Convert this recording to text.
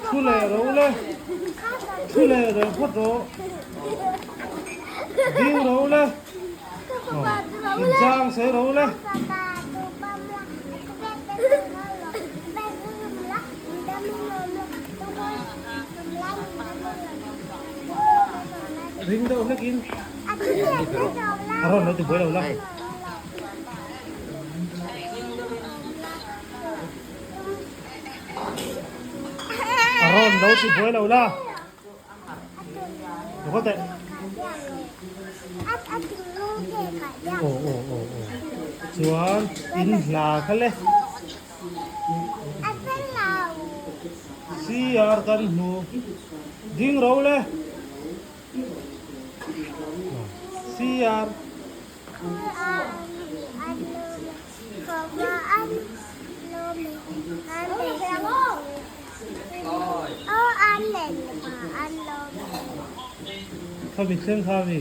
Thu leh ro le. Thu leh ro phawt rawh. Ding ro le. Inchang sei ro le. Ring deuh hlek in. A rawn lo ti buai lo la. A rawn lo ti buai lo la. Lo teh. Aw aw aw aw. Chuan in hla kha le. CR kan hmu. Ding ro le. CR. Khami thleng kha mi.